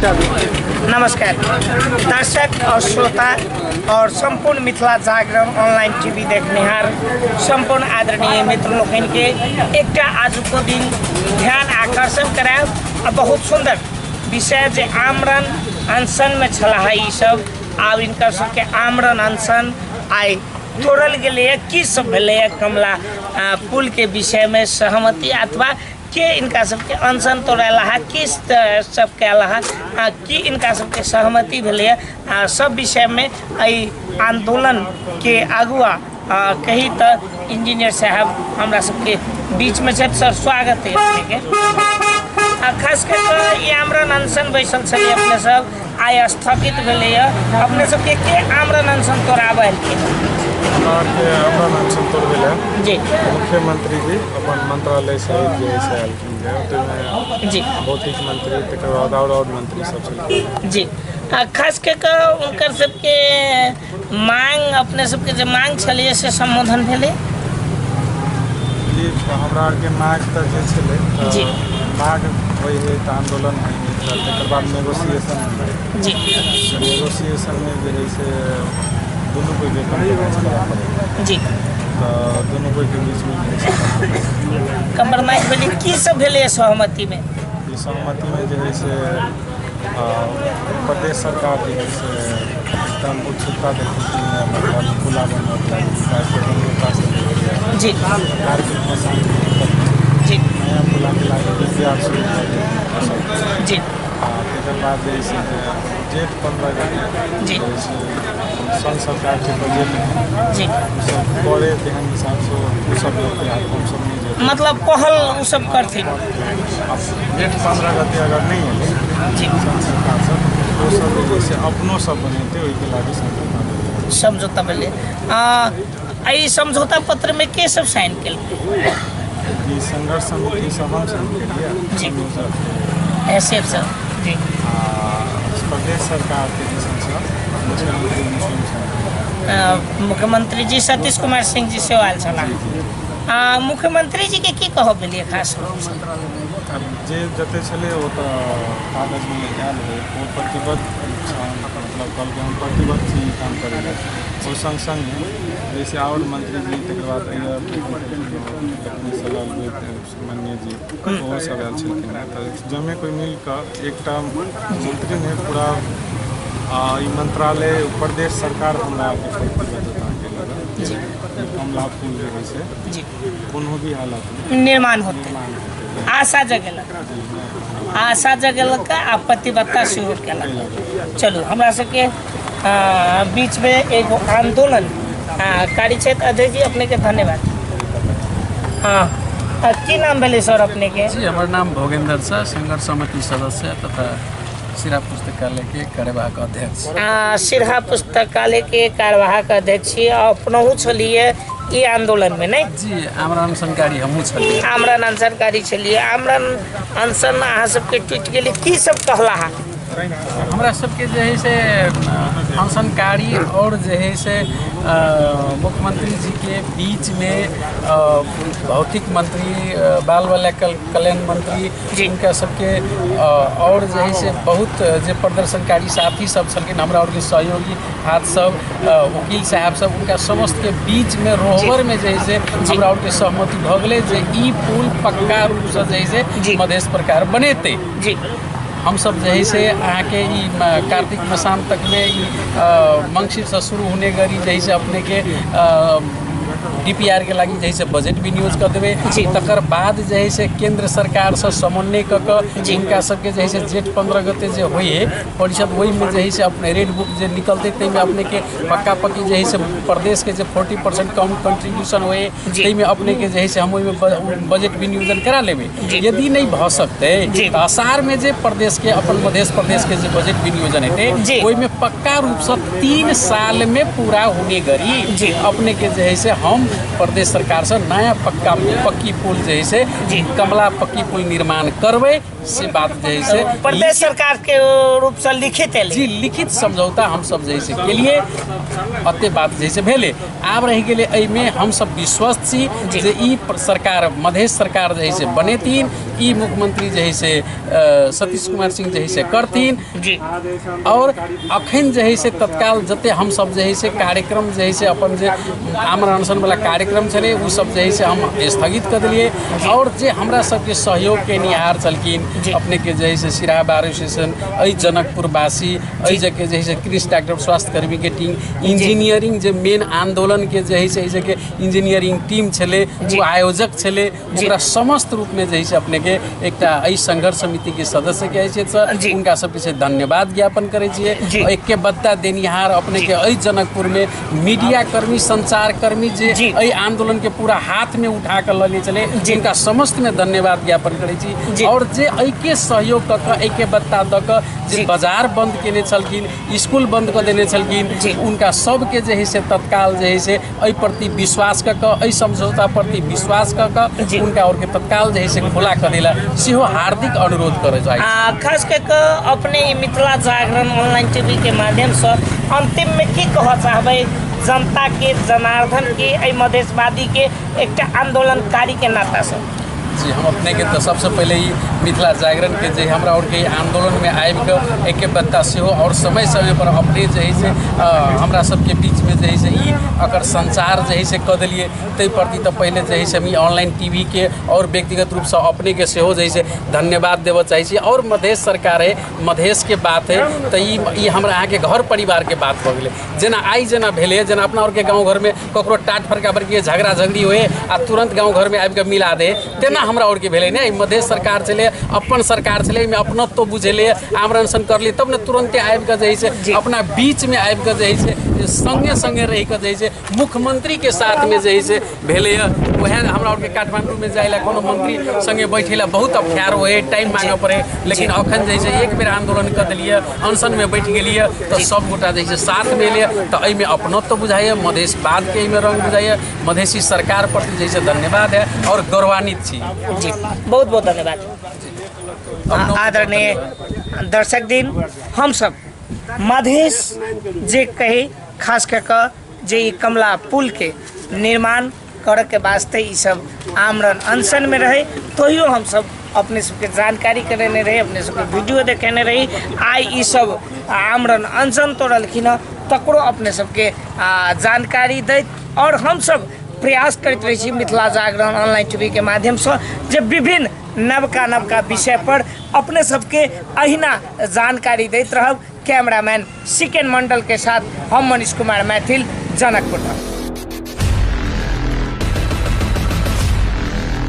नमस्कार दर्शक और श्रोता और संपूर्ण मिथिला जागरण ऑनलाइन टीवी देखनिहार संपूर्ण आदरणीय मित्र लोकनि के एकटा आजुको दिन ध्यान आकर्षण करायब आ बहुत सुंदर विषय जे आमरण अनशन में छलाह ई सब, आब इनकर सबके आमरण अनशन आइ तोड़ल गेलैए। की सब भेलैए कमला पुल के विषय में सहमति अथवा के इनका सबके अनशन तोड़ेला है, किस सब कैला है, की इनका सबके सहमति भेलैए, सब विषयमे एहि आंदोलनके अगुआ कही तऽ इंजीनियर साहब हमरा सबके बीचमे छथि। सर स्वागत है अपनेके। खास कऽ कऽ ई आमरण अनशन बैसल छलियै अपने सब, आइ स्थगित भेलैए। अपने सबके के आमरण अनशन तोड़ाबऽ एलखिन? हमरा आरके आमरण अनशन तोड़बै लए जी मुख्यमंत्री जी अपन मंत्रालय सहित जे है से आयल ओहिमे जी भौतिक मंत्री, तकर बाद आओर मंत्री सब छलखिन। जी, खास कऽ कऽ हुनकर सबके मांग, अपने सबके जे मांग छलैए से सम्बोधन भेलै? जी, तऽ हमरा आरके मांग तऽ जे छलै जी। तऽ मांग होइ हइ तऽ आन्दोलन होइ हइ, तऽ तकर बाद नेगोसिएशन होइ हइ। जी। तऽ नेगोसिएशनमे जे हइ से दुनू कोइके कम्प्रोमाइज करऽ पड़ै हइ। जी। तऽ दुनू कोइके बीचमे जे हइ से कम्प्रोमाइज भेलै। की सब भेलै सहमतिमे? ई सहमतिमे जे हइ से प्रदेश सरकार जे हइ से एकदम उत्सुकता देखेलखिन, मतलब खुला बनबऽके लागि विकासके गंभीरतासँ लेलकै। जी। कारगिलमे शान्ति जी। नया पुलाके लागि डी पी आर शुरू भऽ गेल। जी। आ तकर बाद जे हइ से जे जेठ 15 गते जी। जे हइ से संघ सरकारके बजटमे जी। ओसब करे तेहन हिसाबसँ ओसब लेतै, आब हमसब नहि जेबै। मतलब पहल ओ सब करथिन। आब जेठ 15 गते अगर नहि एलै जी। संघ सरकार सब, ओसब जे छै से अपनो सब बनेतै, ओहिके लागि समझौता भेलै। समझौता भेलै। एहि समझौता पत्रमे के सब साइन केलकै? ई संघर्ष समिति सब हम साइन केलियै। जी। समझौता। एस एफ सब जी। आ प्रदेश सरकारके दिससँ मुख्यमंत्री मुस्लिम साहब। मुख्यमंत्री जी सतीश कुमार सिंह जी सेहो आयल छलाह। मुख्यमंत्री जी के की कहब भेलियै खास रूपसँ? आब जे जते छलै ओ तऽ कागजमे आयल रहै, ओ प्रतिबद्ध मतलब कहलकै हम प्रतिबद्ध छी ई काम करै लए। ओ सङ्ग सङ्ग जैसे आओर मंत्री जी, तकर बाद लक्ष्मी जी, ओहो सब आयल छलखिन हेँ। तऽ जमे कोइ मिल कऽ एकटा मंत्री नहि, पूरा ई मंत्रालय, प्रदेश सरकार हमरा आरके प्रतिबद्धता केलक जी। कमला पुल जे होइ छै जी। कोनो भी हालतमे निर्माण होतै। निर्माण होतै। आशा जगेलक, आशा जगेलक आ प्रतिबद्धता सेहो केलक। चलू, हमरा सबके बीचमे एगो आंदोलन कारी छथि अजय जी, अपनेके धन्यवाद। हँ, की नाम भेलै सर अपनेके? जी, हमर नाम भोगेन्द्र शाह, संघर्ष समिति सदस्य तथा सिरहा पुस्तकालय के कार्यवाहक अध्यक्ष। सिरहा पुस्तकालय के कार्यवाहक अध्यक्ष छी, अपनहु छलियै ई आंदोलन में नहीं? जी, आमरण अनशनकारी हमहूँ छलियै। आमरण अनशनकारी छलियै। आमरण अनशन अहाँ सबके टूटि गेलै, की सब कहला है? हमरा सबके जे है से अनशनकारी और जे है से मुख्यमंत्री जी के बीच में भौतिक मंत्री, बाल बाल कल्याण मंत्री जी। उनका सबके और जे है से बहुत जे प्रदर्शनकारी साथी सब छलखिन, हमरा और के सहयोगी हाथ सब, वकील साहब सब, उनका समस्त के बीच में रोहबर में जे है से हमरा और के सहमति भऽ गेलै जे ई पुल पक्का रूपसँ जे है से जी। मधेश प्रकार बनेतै। जी। हमसब जे है से अहाँके ई कार्तिक मसान तकमे ई मङ्सिरसँ शुरू होने गरी जे है से अपनेके डीपीआर के लागि जे है से बजट विनियोज कऽ देबै। जी। तकर बाद जे है से केंद्र सरकारसँ समन्वय कऽ कऽ जी। हुनका सबके जे है से जेठ 15 गते जे होइ है परिषद, ओहिमे जे है से अपने रेड बुक जे निकलतै ताहिमे अपनेके पक्का पक्की जे है से प्रदेशके जे 40% कम कंट्रीब्यूशन होइ जी। ताहिमे अपनेके जे है से हम ओहिमे बजट विनियोजन करा लेबै। जी। यदि नहि भऽ सकतै जी। तऽ असारमे जे प्रदेशके अपन मधेश प्रदेशके जे बजट विनियोजन हेतै जी। ओहिमे पक्का रूपसँ 3 सालमे पूरा होने गरी जी। अपनेके जे है से हम प्रदेश सरकारसँ नया पक्का पक्की पुल जे है से जी। कमला पक्की पुल निर्माण करबै से बात जे है से प्रदेश सरकार के रूपसँ लिखित एलै। जी लिखित समझौता हमसब जे है से केलिए अते बात जे से भेलै। आब रहि गेलै एहिमे हमसब विश्वस्त छी जी। जे ई सरकार मधेश सरकार जे है से बनेथिन, ई मुख्यमंत्री जे है से सतीश कुमार सिंह जे है से करथिन। जी। और अखन जे है से तत्काल जते हमसब जे है से कार्यक्रम जे है से अपन जे आमरण अनशन वाला कार्यक्रम छलै ओ सब जे है से हम स्थगित कऽ देलियै। और जे हमरा सबके सहयोग केनिहार छलखिन जी। अपने के जे है से सिराहा बार एसोसिएशन, एहि जनकपुरवासी, एहि जगह जे है से कृषि डॉक्टर स्वास्थ्यकर्मी के टीम, इंजीनियरिंग जे मेन आंदोलन के जे है से एहि जगह इंजीनियरिंग टीम छलै, जी। ओ आयोजक छलै, ओकरा समस्त रूपमे जे है से अपने के एकटा एहि संघर्ष समिति के सदस्य के हैसियतसँ जी। हुनका सबके से धन्यवाद ज्ञापन करै छियै। जी। एके बत्ता देनिहार अपने के एहि जनकपुरमे मीडिया कर्मी, संचार कर्मी जे जी। एहि आंदोलन के पूरा हाथ में उठा कऽ लऽ छलै जी। हुनका समस्त में धन्यवाद ज्ञापन करै छी। जी। और जे एहिके सहयोग कऽ कऽ एहिके बत्ता दऽ कऽ जे जी। बाजार बंद केने छलखिन, स्कूल बंद कऽ देने छलखिन, जी। उनका सबके जे है से तत्काल जे है से एहि प्रति विश्वास कऽ कऽ, एहि समझौता प्रति विश्वास कऽ कऽ जी। उनका और के तत्काल जे है से खुला कऽ देला सेहो हार्दिक अनुरोध करय चाहै छी। खास कऽ कऽ अपने ई मिथिला जागरण ऑनलाइन टीवी के माध्यमसँ अंतिम में की कहऽ चाहबै जनता के, जनार्दन के, एहि मधेशवादी के एकटा आंदोलनकारी के नातासँ? जी, हम अपने के तऽ सबसँ पहिले ई मिथिला जागरण के जे हमरा और के आंदोलन में आबि कऽ एके बत्ता सेहो और समय समय पर अपने जे है से हमरा सबके बीच में जे है से ई अकर संचार जे है से कऽ देलियै, ताहि प्रति तऽ पहिले जे है से हम ई ऑनलाइन टीवी के और व्यक्तिगत रूपसँ अपने के सेहो जे है से धन्यवाद देबऽ चाहै छी। और मधेश सरकार है, मधेश के बात है, तऽ ई हमरा अहाँके घर परिवार के बात भऽ गेलै। जेना आइ जेना भेलै, जेना अपना आरके गाँव घरमे ककरो टाट फड़का बड़की झगड़ा झगड़ी होए आ तुरन्त गाँव घरमे आबि कऽ मिला दे, तेना हमरा आरके भेलै ने। ई मधेश सरकार छलै, अपन सरकार छलै, एहिमे अपनत्व बुझेलै, आमरण अनशन करली तब ने तुरन्ते आबि कऽ जे है से जी। अपना बीचमे आबि कऽ जे है से सङ्गे सङ्गे रहि कऽ जे है से मुख्यमंत्रीके साथमे जे है से भेलै। वएह हमरा आरके काठमांडूमे जाय ला कोनो मंत्री सङ्गे बैठे ला बहुत अफख्यार होए, टाइम मांगऽ पड़े, लेकिन अखन जे है से एक बेर आंदोलन कऽ देलियै, अनशनमे बैठ गेलियै तऽ सब गोटा जे है से साथमे एलियै। तऽ एहिमे अपनत्व बुझाइए, मधेशवादके एहिमे रंग बुझाइए, मधेशी सरकार प्रति जे है से धन्यवाद है और गौरवान्वित छी। जी, बहुत बहुत धन्यवाद। आदरणीय दर्शक दिन, हमसब मधेश जे कही खास कऽ कऽ जे ई कमला पुल के निर्माण करऽ के वास्ते ई सब आमरण अनशन में रहे, तहियो हमसब अपने सबके जानकारी करेने रही, अपने सबके वीडियो देखेने रही। आइ ई सब आमरण अनशन तोड़लखिन हँ, तकरो अपने सबके जानकारी दैत और हमसब प्रयास करैत रहै छी मिथिला जागरण ऑनलाइन टीवी के माध्यमसँ जे विभिन्न नवका नवका विषय पर अपने सबके अहिना जानकारी दैत रहब। कैमरामैन सिकेन मंडल के साथ हम मनीष कुमार मैथिल, जनकपुर।